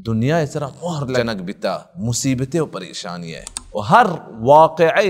دنیا ءِ سرا مہر جنگ بیتا، مصیبتے و پریشانی ءِ۔ و ہر واقعہ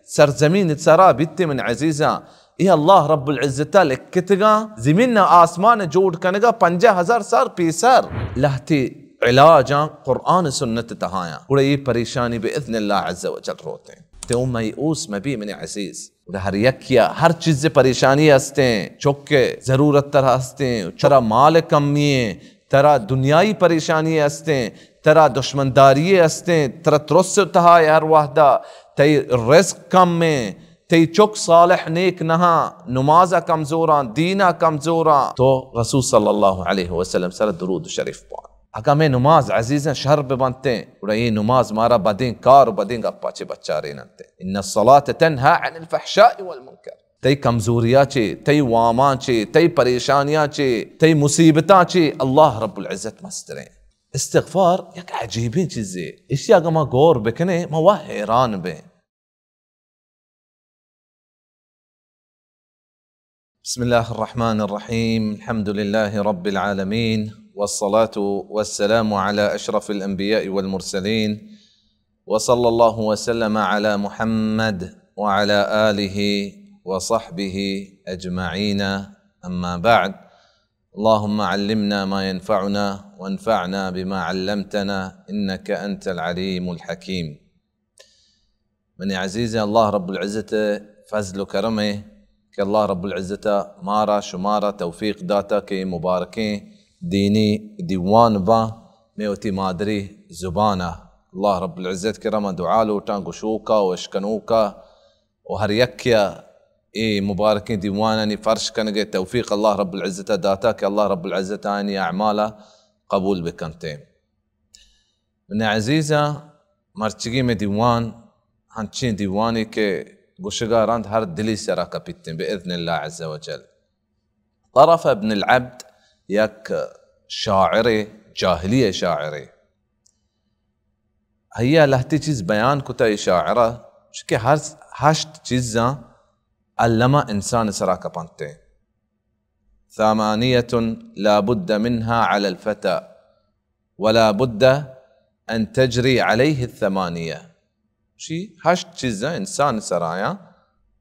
سرزمین سرا بیتے من عزیزاں، اے اللہ رب العزت ءَ لکتگاں، زمین ءُ آسمان جوڑ کنگا پنجاہ ہزار سال پیسر۔ لہتے علاجاں قرآن سنت تہایاں، گڑا اے پریشانی بہ اذن اللہ عز و جل روتیں۔ تے او مئی اوس مبی من عزیز۔ گڑا ہر یکیا ہر چیز پریشانی ہستیں، چک ضرورت ترا ہستیں، ترا مال کمی ہیں، ترا دنیائی پریشانی ہستیں، ترا دشمنداری ہستیں، ترا ترس تہا ہر وحدا، تئی رزق کم ہیں، تئی چک صالح نیک نہاں، نماز کمزوراں، دینا کمزوراں، تو رسول صلی اللہ علیہ وسلم سر درود شریف بوان۔ اگاں مئے نماز عزیزاں شر بہ بنتیں، گڑا اے نماز مارا بدیں کار و بدیں گپا چہ بچاریننت۔ ان الصلاة تنہی عن الفحشاء والمنکر۔ تئی کمزوریا چے، تئی وامان چے، تئی پریشانیاں چے، تئی مصیبتاں چے، اللہ رب العزت مستریں۔ استغفار یک عجیبیں چیزے۔ اشی اگاں ما غور بکنیں، ما وا حیران بیں۔ بسم الله الرحمن الرحيم. الحمد لله رب العالمين، والصلاة والسلام على أشرف الأنبياء والمرسلين، وصلى الله وسلم على محمد وعلى آله وصحبه أجمعين. أما بعد، اللهم علمنا ما ينفعنا وانفعنا بما علمتنا إنك أنت العليم الحكيم. منی عزیز، اللہ رب العزت فضل و کرم ہے کہ اللہ رب العزت مارا شمارا توفیق داتا کہ مبارکیں دینی دیوان باں مئے وتی مادری زبانا۔ اللہ رب العزت کرا ما دعا لوٹاں گشوکا و اشکنوکا و ہر یکیا اے مبارکیں دیوانانی فرش کنگے توفیق اللہ رب العزت داتا کہ اللہ رب العزت آنی اعمالا قبول بکنتے۔ منی عزیزاں، مرچگی مئے دیوان ہنچیں دیوانے کہ گشگا رند ہر دلی سرا کپیتیں بہ اذن اللہ عز و جل۔ طرف ابن العبد یک شاعر، جاہلی شاعر، ہیا لہتی چیز بیان کتا اے شاعرہ کہ ہر ہشت چیزاں الما انسان سرا کپنتے۔ ثمانية لا بد منها على الفتى ولا بد أن تجري عليه الثمانية۔ شی ہشت چیزاں انسان سرایاں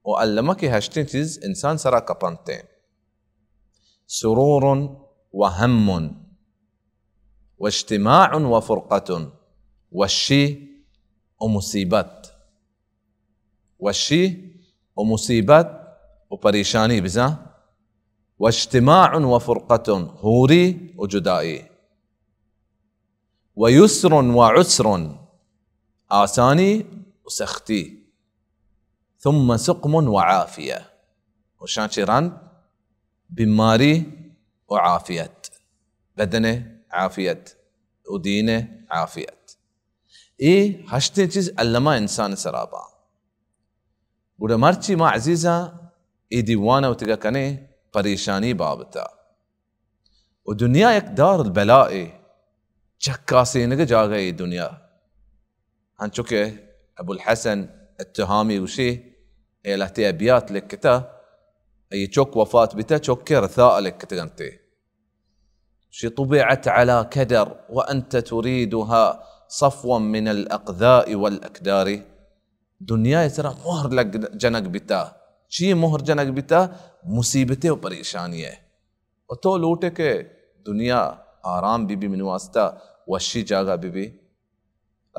و الما کہ ہشتیں چیز انسان سرا کپنتیں۔ سرور وهم واجتماع وفرقة، وشی و مصیبت۔ وشی و مصیبت و پریشانی بزاں، واجتماع وفرقة، ہوری و جدائی، ويسر وعسر، آسانی و سختی، ثم سقم وعافية، و شان چہ رند بیماری و عافیت، بدن عافیت و دین عافیت۔ اے ہشتیں چیز الما انسان سرا باں۔ گڑا مرچی ما عزیزاں اے دیوان ء وتیگا کنیں پریشانی بابتا۔ و دنیا یک دار البلاء، چکاسینگ جاگہ اے دنیا۔ ہنچو کہ ابو الحسن التہامی گوشی، اے لہتے ابیات لکھتا، اے چک وفات بیتا، چک کے رثاء لکھتگنتے۔ شی طبعت على كدر وأنت تريدها صفوا من الأقذاء والأكدار۔ دنیا ء سرا مہر لگ، جنگ بیتا۔ چی مہر جنگ بیتا؟ مصیبتے و پریشانی ء۔ و تو لوٹے کہ دنیا آرام بی بی، من واسطہ وشی جاگہ بی بی۔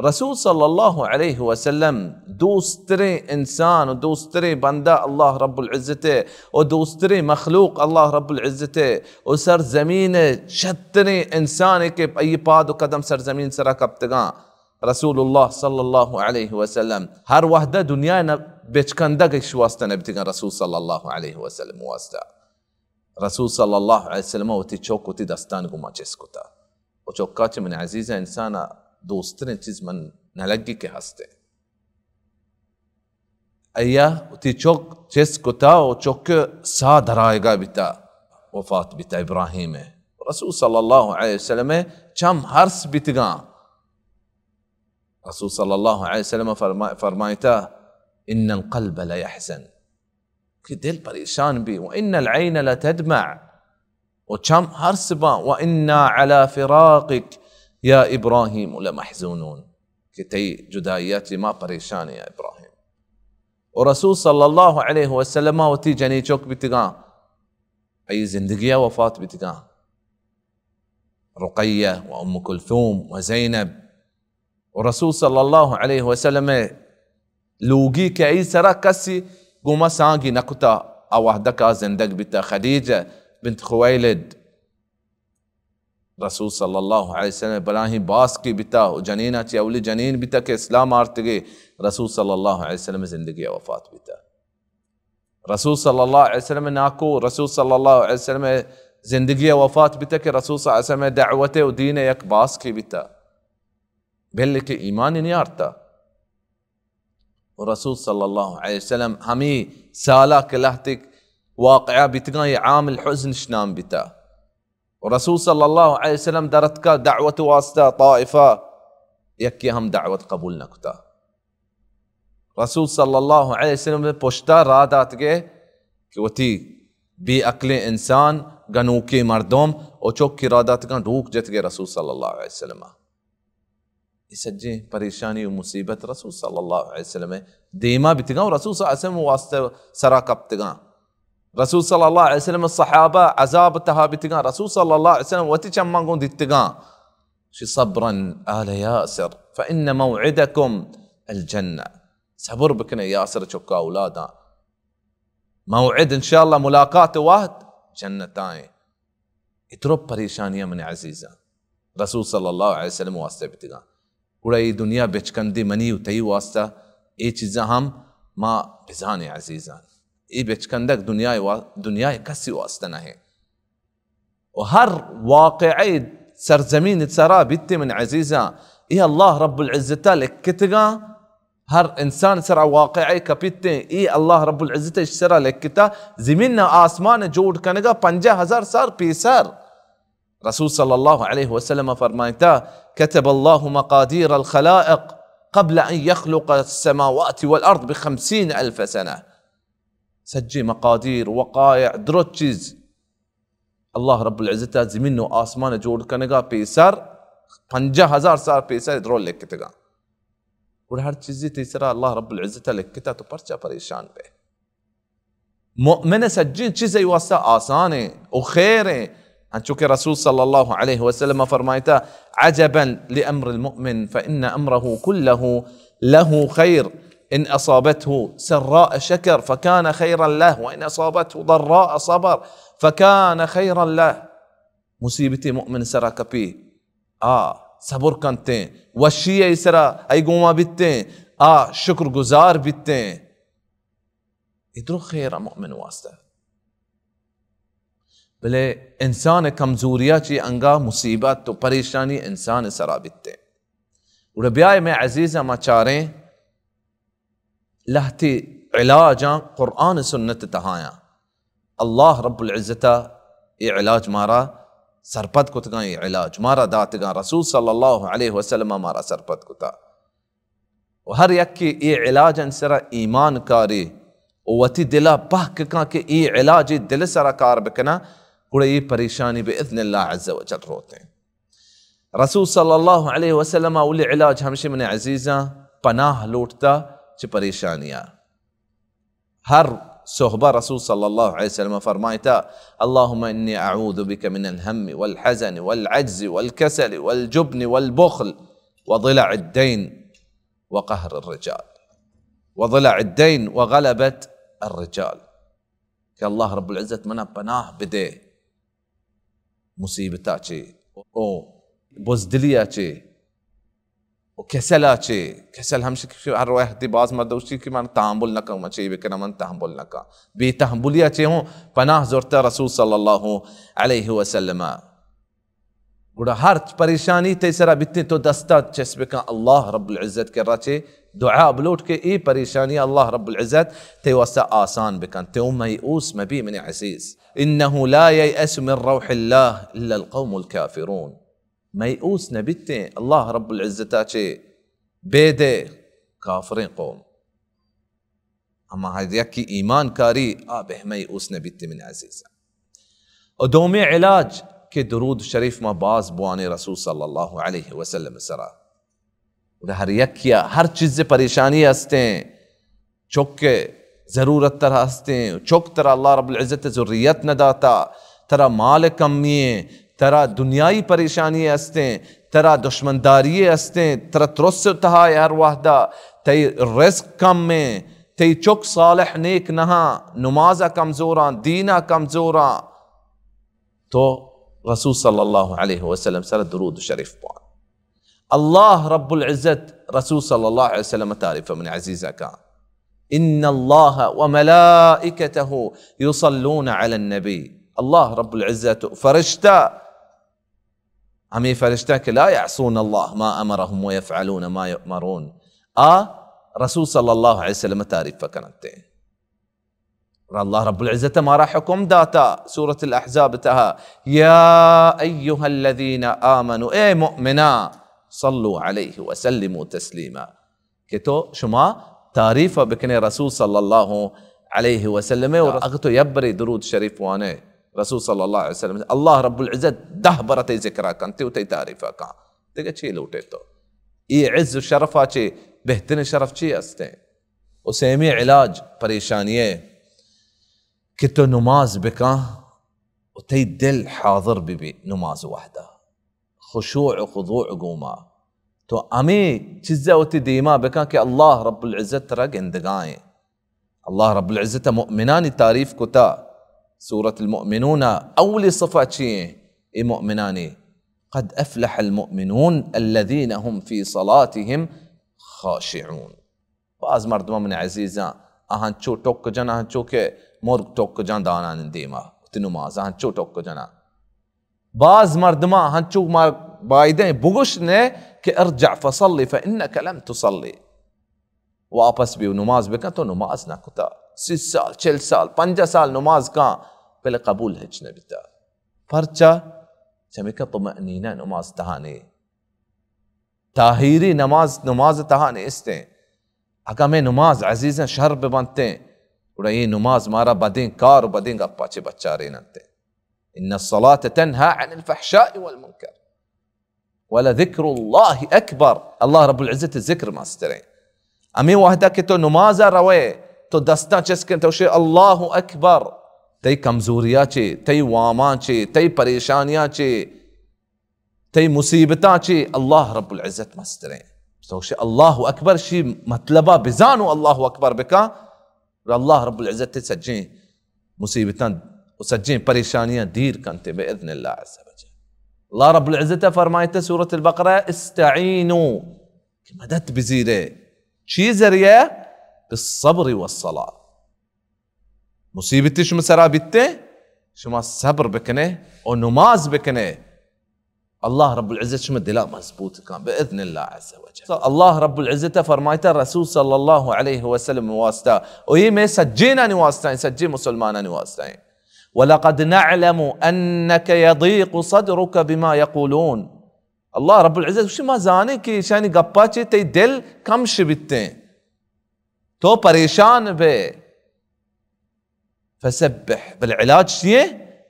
رسول صلی اللہ علیہ وسلم دوستریں انسان و دوستریں بندہ اللہ رب العزت ء و دوستریں مخلوق اللہ رب العزت ء و سرزمین ء شتریں انسانے کہ ای پاد و قدم سرزمین سرا کپتگاں۔ رسول اللہ صلی اللہ علیہ وسلم ہر وحدہ دنیا ء نہ بچکندگ اش واسطہ نبیتگاں، رسول صلی اللہ علیہ وسلم واسطہ۔ رسول صلی اللہ علیہ وسلم وتی چک وتی دستان گما چست کتا۔ و چکا چہ من عزیزاں انسانا دوستریں چیز من نہ لگی کہ ہستے۔ ایا وتی چک چست کتا و چک سا درائیگا بیتا، وفات بیتا ابراہیم۔ رسول صلی اللہ علیہ وسلم چم ہرس بیتگاں۔ رسول صلی اللہ علیہ وسلم فرما، فرمائتا، ان القلب لیحزن، کہ دل پریشان بی، و ان العین لتدمع، و چم ہرس باں، و انا علی فراقک یا ابراہیم لمحزونون، کہ تئی جدائی ءَ چہ ما پریشان ایں، یا ابراہیم۔ و رسول صلی اللہ علیہ وسلم ءَ وتی جنی چک بیتگاں، آئی زندگی ءَ وفات بیتگاں، رقیہ و ام کلثوم و زینب۔ و رسول صلی اللہ علیہ وسلم ءِ لوگی کہ آئی سرا کسی گوما سانگی نکتا، آ وہدکا زندگ بیتا۔ خدیجہ بنت خویلد، رسول صلی اللہ علیہ وسلم بلاہیں باسکے بیتا و جنینا چہ اولی جنین بیتا کہ اسلام آرتگے، رسول صلی اللہ علیہ وسلم زندگی وفات بیتا۔ رسول صلی اللہ علیہ وسلم ناکو، رسول صلی اللہ علیہ وسلم زندگی وفات بیتا کہ رسول صلی اللہ علیہ وسلم دعوت و دین یک باسکے بیتا، بلکہ ایمان نیارتا۔ و رسول صلی اللہ علیہ وسلم ہمی سالا کہ لہتے واقعہ بیتگاں، یہ عام الحزن اش نام بیتا۔ و رسول صلی اللہ علیہ وسلم درتکا دعوت واسطہ طائفہ، یکی ہم دعوت قبول نکتا۔ رسول صلی اللہ علیہ وسلم پشتا را داتگے کہ وتی بے عقلیں انسان، گنوکیں مردم و چکی را داتگاں، ڈوک جتگے رسول صلی اللہ علیہ وسلم۔ اے سجیں پریشانی و مصیبت رسول صلی اللہ علیہ وسلم دیما بیتگاں و رسول صلی اللہ علیہ وسلم واسطہ سرا کپتگاں۔ رسول صلی اللہ علیہ وسلم صحابہ عذاب تہا بیتگاں، رسول صلی اللہ علیہ وسلم وتی چماں گوں دیتگاں۔ شی صبرا آل یاسر فإن موعدکم الجنہ۔ صبر بکنے یاسر چکا اولاداں، موعد انشاءاللہ ملاقات وہد جنتائیں۔ اترو پریشانیاں من عزیزاں رسول صلی اللہ علیہ وسلم واسطہ بیتگاں۔ گڑا اے دنیا بچکندی منی و تئی واسطہ، اے چیزاں ہم ما بزانیں عزیزاں۔ اے بچکندگ دنیا وا-، دنیا کسی واسطہ نہ ہے۔ و ہر واقعہ سرزمین سرا بیتے من عزیزاں، اے اللہ رب العزت لکتگاں۔ ہر انسان سرا واقعہ کپیتیں، اے اللہ رب العزت اش سرا لکتا۔ زمین آسمان جوڑ کنگا پنجاہ ہزار سال پیسر۔ رسول صلی اللہ علیہ وسلم فرمائتا، كتب الله مقادير الخلائق قبل أن يخلق السماوات والأرض بخمسين ألف سنة۔ سجی مقادیر، وقائع، درست چیز اللہ رب العزت زمین و آسمان جوڑ کنگا پیسر پنجاہ ہزار سال پیسر درو لکتگا۔ گڑا ہر چیزی تئی سرا اللہ رب العزت لکتا، تو پرچا پریشان بے؟ مؤمن سجین چیز ای واسطہ آسان ہیں و خیر ہیں۔ انچو کہ رسول صلی اللہ علیہ وسلم فرمائتا، عجبا لامر المؤمن فإن امره كله له خير، ان اصابته سراء شكر فكان خيرا له وان اصابته ضراء صبر فكان خيرا له۔ مصیبت مؤمن سرا کپی، آ صبر کنتیں، وشی ای سرا ای گوما بیتیں، آ شکر گزار بیتیں۔ اے درو خیر مؤمن واسطہ۔ بلے انسان کمزوریا چی انگا مصیبت و پریشانی انسان سرا بیتے۔ گڑا بیائے میں عزیز ما چاریں لہتی علاجاں قرآن سنت تہایاں۔ اللہ رب العزت اے علاج مارا سرپد کتگاں، اے علاج مارا داتگاں، رسول صلی اللہ علیہ وسلم مارا سرپد کتا۔ و ہر یکے اے علاج ان سرا ایمان کاری و وتی دلا پہک کن کہ اے علاج دل سرا کار بکنا، گڑا اے پریشانی بہ اذن اللہ عز و جل روتیں۔ رسول صلی اللہ علیہ وسلم اولی علاج ہمشی من عزیزاں پناہ لوٹتا چہ پریشانیا۔ ہر صحبہ رسول صلی اللہ علیہ وسلم فرمائتا، اللهم إني أعوذ بك من الهم والحزن والعجز والكسل والجبن والبخل وضلع الدين وقهر الرجال، وضلع الدين وغلبة الرجال۔ کہ اللہ رب العزت منا پناہ بدے مصیبتا چے، او بزدلیا چے، و کسلا چے۔ کسل ہمشی کہ ہر وقتی باز مرد گوشی کہ من تحمل نہ کن، من چے بکنم، من تحمل نہ کن۔ بے تحملیا چے ہوں پناہ زرتا رسول صلی اللہ علیہ وسلم۔ گڑا ہر پریشانی تئی سرا بیتیں تو دستا چست بکن اللہ رب العزت کرا چے دعا بلوٹ کہ اے پریشانی اللہ رب العزت تئی واسطہ آسان بکن۔ تو میؤوس مبی من عزیز۔ إنه لا ييأس من روح الله إلا القوم الكافرون۔ میؤوس نہ بیتیں اللہ رب العزتا چے بید کافریں قوم۔ اما ہر یکی ایمان کاری آ بہ میؤوس نہ بیتیں من عزیزاں۔ و دومی علاج کہ درود شریف ما باز بوانیں رسول صلی اللہ علیہ وسلم سرا۔ گڑا ہر یکیا ہر چیز پریشانی ہستیں، چک ضرورت ترا ہستیں، چک ترا اللہ رب العزت ذریت نہ داتا، ترا مال کمی ہیں، ترا دنیائی پریشانی ہستیں، ترا دشمنداری ہستیں، ترا ترس تہا ہر وحدہ، تئی رزق کم ہیں، تئی چک صالح نیک نہاں، نمازا کمزوراں، دینا کمزوراں، تو رسول صلی اللہ علیہ وسلم سر درود شریف بوان۔ اللہ رب العزت رسول صلی اللہ علیہ وسلم تعریف من عزیزہ کا، ان اللہ و ملائکتہ یصلون علی النبی۔ اللہ رب العزت فرشتہ، ہمیں فرشتہ کہ لا یعصون اللہ ما امرهم ویفعلون ما یؤمرون، آ رسول صلی اللہ علیہ وسلم تعریف کنتے۔ اور اللہ رب العزت مارا حکم داتا سورۃ الاحزاب تہا، یا ایھا الذین آمنوا، اے مؤمنا، صلوا علیہ وسلموا تسلیما، کہ تو شما تعریف بکنے رسول صلی اللہ علیہ وسلم، اور اگر تو یبرے درود شریف وانے رسول صلی اللہ علیہ وسلم، اللہ رب العزت دہ برتے ذکرہ کنتے و تئی تعریف کان، دیگہ چی لوٹے تو؟ یہ عز و شرفا چی بہترین شرف چی ہستے؟ و سیمی علاج پریشانی ہے کہ تو نماز بکن و تئی دل حاضر بی بی نماز وحدہ، خشوع و خضوع گوما۔ تو ہمیں چیزا وتی دیما بکن کہ اللہ رب العزت ترا گندگائیں۔ اللہ رب العزت مؤمنانی تعریف کتا۔ سورۃ المؤمنون اولی صفحہ چی ہیں؟ اے مؤمنانی، قد افلح المؤمنون الذین هم فی صلاتهم خاشعون۔ باز مردم من عزیزاں، آہاں چو ٹک جن، آہاں چو کہ مرگ ٹک جن دانان دیما، وتی نماز آہاں چو ٹک جن۔ باز مردم آہاں چو مار بایدیں بگوش نے کہ ارجع فصلی فانک لم تصلی۔ واپس بیو نماز بکن، تو نماز نہ کتا۔ سی سال، چل سال، پنجاہ سال نماز کن، پہلے قبول ہچ نہ بیتا۔ پرچا؟ چمیکہ طمأنینہ نماز تہا نے۔ تاہیری نماز، نماز تہا نیستیں۔ اگاں ہمیں نماز عزیزاں شر بہ بنتیں، گڑا اے نماز مارا بدیں کار و بدیں گپا چہ بچاریننتیں۔ ان الصلاة تنہی عن الفحشاء والمنکر ولذکر اللہ اکبر۔ اللہ رب العزت ذکر مستریں۔ ہمیں وحدہ کہ تو نماز روے، تو دستاں چسکن، تو شے اللہ اکبر۔ تئی کمزوریا چے، تئی وامان چے، تئی پریشانیاں چے، تئی مصیبتاں چی اللہ رب العزت مستریں۔ تو شی اللہ اکبر شی مطلبا بزان و اللہ اکبر بکن، و اللہ رب العزت سجیں مصیبتاں و سجیں پریشانیاں دیر کنتے باذن اللہ عز وجل۔ اللہ رب العزت فرمائیتے سورۃ البقرہ، استعینوا، کہ مدد بزیرے۔ چی ذریعہ؟ بالصبر والصلاة۔ مصیبتی شما سرا بیتے، شما صبر بکنے و نماز بکنے، اللہ رب العزت شما دلا مضبوط کن باذن اللہ عز وجل۔ تو اللہ رب العزت فرمائتا رسول صلی اللہ علیہ وسلم واسطہ، و یہ میں سجینانی واسطہ ہیں، سجی مسلمانانی واسطہ ہیں۔ ولقد نعلم انک یضیق صدرک بما یقولون۔ اللہ رب العزت گوشی، ما زانے کہ ایشانی گپا چی تئی دل کم شبیتے، تو پریشان بے۔ فسبح، بل علاج چیے؟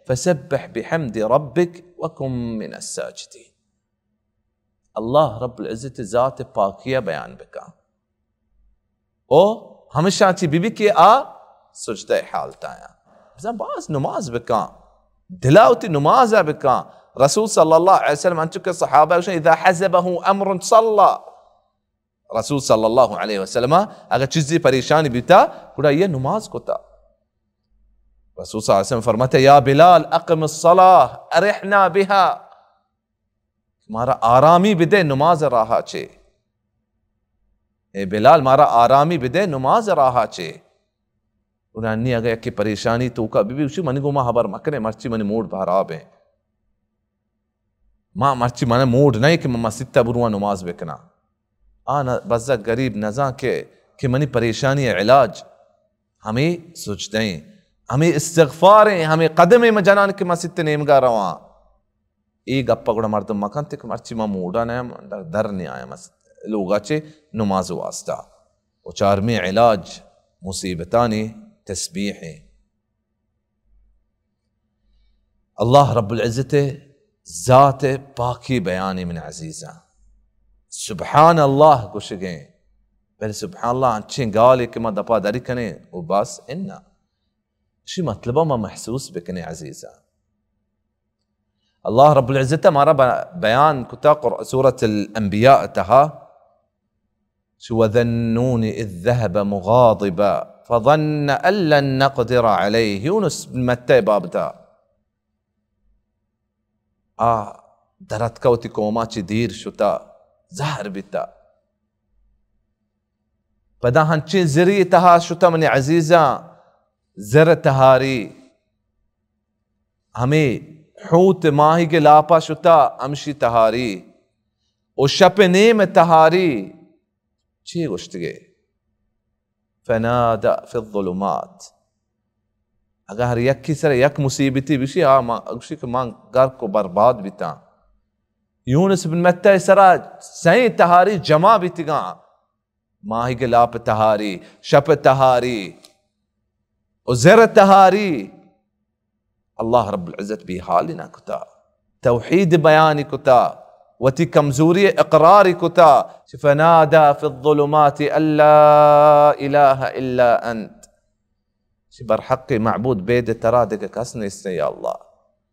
فسبح بحمد ربک وکن من الساجدین۔ اللہ رب العزت ذات پاکیہ بیان بکن۔ او ہمیشاں چی بی بی کہ آ سجدہ حالت آیا۔ بزن باز نماز بکن۔ دلا وتی نماز بکن۔ رسول صلی اللہ علیہ وسلم انچو کہ صحابہ گوشن، اذا حزبه امر صلی۔ رسول صلی اللہ علیہ وسلم اگر چیزی پریشانی بیتا، گڑا یہ نماز کتا۔ رسول صلی اللہ علیہ وسلم فرماتے، یا بلال اقم الصلاة ارحنا بها۔ مارا آرامی بدے نماز راہا چے۔ اے بلال، مارا آرامی بدے نماز راہا چے۔ گڑا انی اگر یکی پریشانی توکا بی بی، گوشی، منی گوما حبر مکنے، مرچی منی موڈ بہراب ہیں۔ ما مرچی منا موڈ نہیں کہ من مسیت تا برواں نماز بکناں۔ آ نہ، بزگ غریب نزاں کہ، کہ منی پریشانی علاج ہمیں سجدہ ہیں، ہمیں استغفار ہیں، ہمیں قدم ہیں من جنان کہ مسیت نیمگا رواں۔ اے گپا گڑا مردم مکنت کہ مرچی ما موڈا نیاں، در، در نیاں مسیت لوگا چے نماز واسطہ۔ و چارمی علاج مصیبتانی تسبیح ہیں۔ اللہ رب العزت ذات پاکی بیانی من عزیزاں۔ سبحان اللہ گوشگیں، بلے سبحان اللہ انچیں گالے کہ ما دپا دری کنیں و بس انا۔ اشی مطلبا ما محسوس بکنیں عزیزاں۔ اللہ رب العزت مارا ب-، بیان کتا قر-، سورة الانبیاء تہا، شو وذا النون اذ ذهب مغاضبا فظن ان لن نقدر عليه، یونس بن متى بابتا۔ آ درتکا وتی قوما چی دیر شتا، زہر بیتا۔ پدا ہنچیں زری تہا شتا منی عزیزاں، زر تہاری، ہمے حوت ماہیگ لاپا شتا، ہمشی تہاری، و شپ نیم تہاری، چی گوشتگے؟ فنادى في الظلمات۔ اگاں ہر یکی سر یک مصیبتی بشی، آ ما، گوشی کہ من غرق و برباد بیتاں۔ یونس بن متى سرا سئیں تہاری جمع بیتگاں، ماہیگ لاپ تہاری، شپ تہاری و زر تہاری۔ اللہ رب العزت بے حال نہ کتا، توحید بیان کتا، وتی کمزوری اقرار کتا۔ فنادى في الظلمات ان لا اله الا انت۔ چی برحق معبود بید ترا دگہ کس نیست یا اللہ۔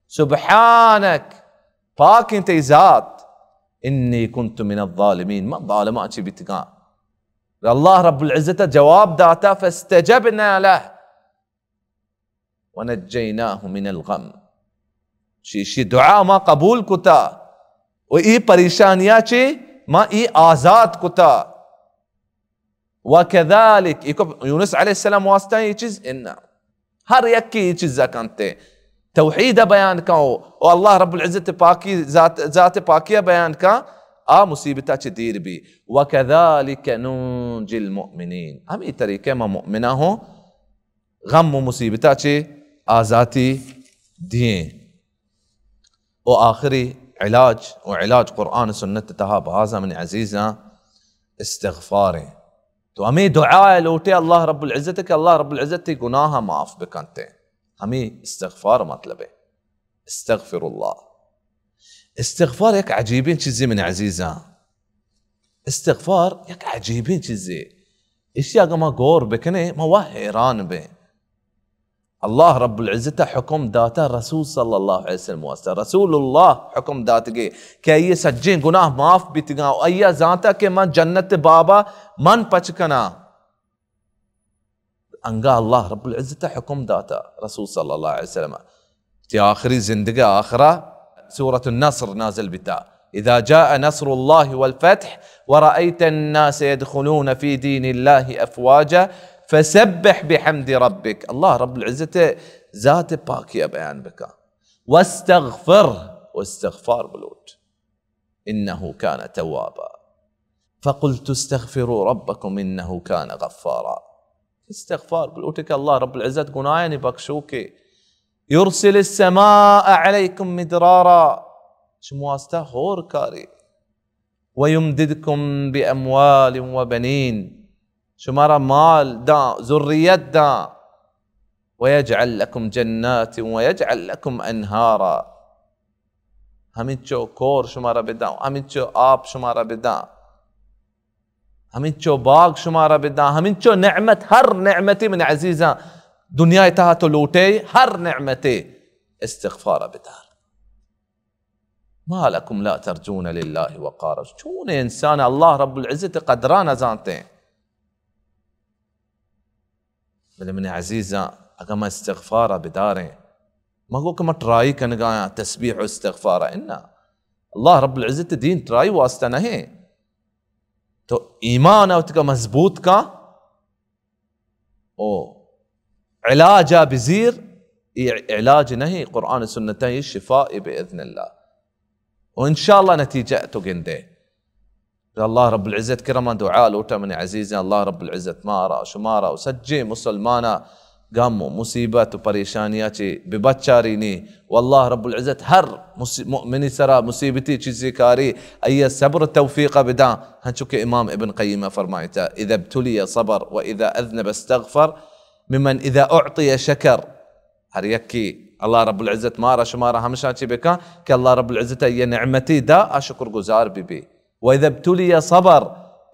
سبحانک، پاکیں تئی ذات، انی کنت من الظالمین، من ظالمان چی بیتگاں۔ اللہ رب العزت جواب داتا، فاستجبنا له ونجيناه من الغم۔ شی، شی دعا ما قبول کتا و ای پریشانیا چی ما ای آزاد کتا۔ وكذلك، ایکو یونس علیہ السلام واسطہ یہ چیز انا۔ ہر یکی یہ چیز کنتے۔ توحید بیان کن و، و اللہ رب العزت پاکی، ذات، ذات پاکیہ بیان کن، آ مصیبتا چی دیر بی۔ وكذلك ننجي المؤمنين۔ ہمی طریقے ما مؤمنہ ہوں غم و مصیبتا چی آزاتی دیں۔ و آخری علاج، و علاج قرآن سنت تہا بازا من عزیزاں استغفار ہیں۔ تو ہمیں دعا لوٹے اللہ رب العزت کہ اللہ رب العزت تی گناہ معاف بکنتے۔ ہمیں استغفار مطلب ہے۔ استغفر اللہ۔ استغفار یک عجیبیں چیزے من عزیزاں۔ استغفار یک عجیبیں چیزے۔ اشی اگہ ما غور بکنیں، ما وا حیران بیں۔ اللہ رب العزت حکم داتا رسول صلی اللہ علیہ وسلم واسطہ۔ رسول اللہ حکم داتگے کہ آئی سجیں گناہ معاف بیتگاں و آئی زانتا کہ من جنت بابا من پچ کناں۔ انگا اللہ رب العزت حکم داتا رسول صلی اللہ علیہ وسلم۔ تی آخری زندگی آخرا سورة النصر نازل بیتا۔ اذا جاء نصر الله والفتح ورأيت الناس يدخلون في دين الله أفواجا فسبح بحمد ربك۔ اللہ رب العزت ذات پاکیہ بیان بکا۔ واستغفر، و استغفار بلوٹ۔ انه كان توابا۔ فقلت استغفروا ربكم انه كان غفارا۔ استغفار بلوٹے کہ اللہ رب العزت گناہانی بخشوکے۔ يرسل السماء عليكم مدرارا۔ شما واسطہ ہور کاری۔ ويمددكم بأموال وبنين۔ شمارا مال داں، ذریت داں۔ ويجعل لكم جنات ويجعل لكم أنهارا۔ ہمینچو کور شمارا بداں، ہمینچو آپ شمارا بداں، ہمینچو باغ شمارا بداں، ہمینچو نعمت، ہر نعمتے من عزیزاں دنیا تہا تو لوٹے، ہر نعمتے استغفارا بدار۔ ما لكم لا ترجون لله وقارا۔ چون انسان اللہ رب العزت قدرا نزانتے؟ بلے منی عزیزاں، اگاں ما استغفارا بداریں، ما گو کہ ما ٹرائی کنگایاں تسبیح و استغفارا، انا، اللہ رب العزت دین ٹرائی واسطہ نہیں۔ تو ایمان اوتکا مضبوط کا، او علاجا بزیر، یہ علاج نہیں، قرآن سنتاں یہ شفا باذن اللہ۔ و انشاءاللہ نتیجہ تو گندے۔ اللہ رب العزت کرما دعا لوٹا من عزیزاں، اللہ رب العزت مارا، شمارا و سجیں مسلمانا غم و مصیبت و پریشانیا چی ببچارینی۔ و اللہ رب العزت ہر مصی-، مؤمنی سرا مصیبتی چیزی کاری، ای صبر توفیق بداں، ہنچو کہ امام ابن قیم فرمائتا، اذا ابتلي صبر و اذا اذنب استغفر، ممن اذا اعطي شكر۔ ہر یکی اللہ رب العزت مارا شمارا ہمشاں چی بکن کہ اللہ رب العزت یہ نعمتی دا، آ شکر گزار بی بی۔ و اذا ابتلی صبر،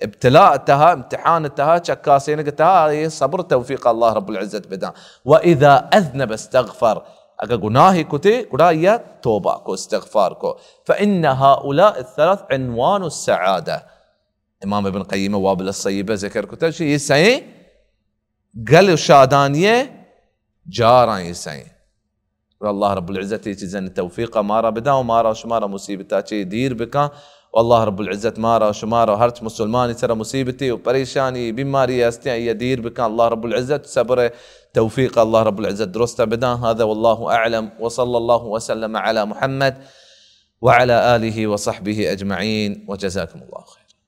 ابتلاء تہا، امتحان تہا، چکاسینگ تہا، یہ صبر توفیق اللہ رب العزت بدن۔ و اذا اذنب استغفر، اگر گناہی کتے، گڑا یا توبہ کو، استغفار کو۔ فإن هؤلاء الثلاث عنوان السعادة۔ امام ابن قیم وابل الصیبہ ذکر کتا، یہ سئیں گل و شادانی جاراں، یہ سئیں۔ و اللہ رب العزت یہ چیزانی توفیق مارا بدن و مارا شمارا مصیبتا چی دیر بکن۔ و اللہ رب العزت مارا شمارا ہرچ مسلمانی سر مصیبتی و پریشانی، بیماری ہستیاں، یہ دیر بکن۔ اللہ رب العزت صبر توفیق اللہ رب العزت درست بدن۔ هذا والله أعلم، وصلى الله وسلم على محمد وعلى آله وصحبه أجمعين، وجزاكم الله خيرا۔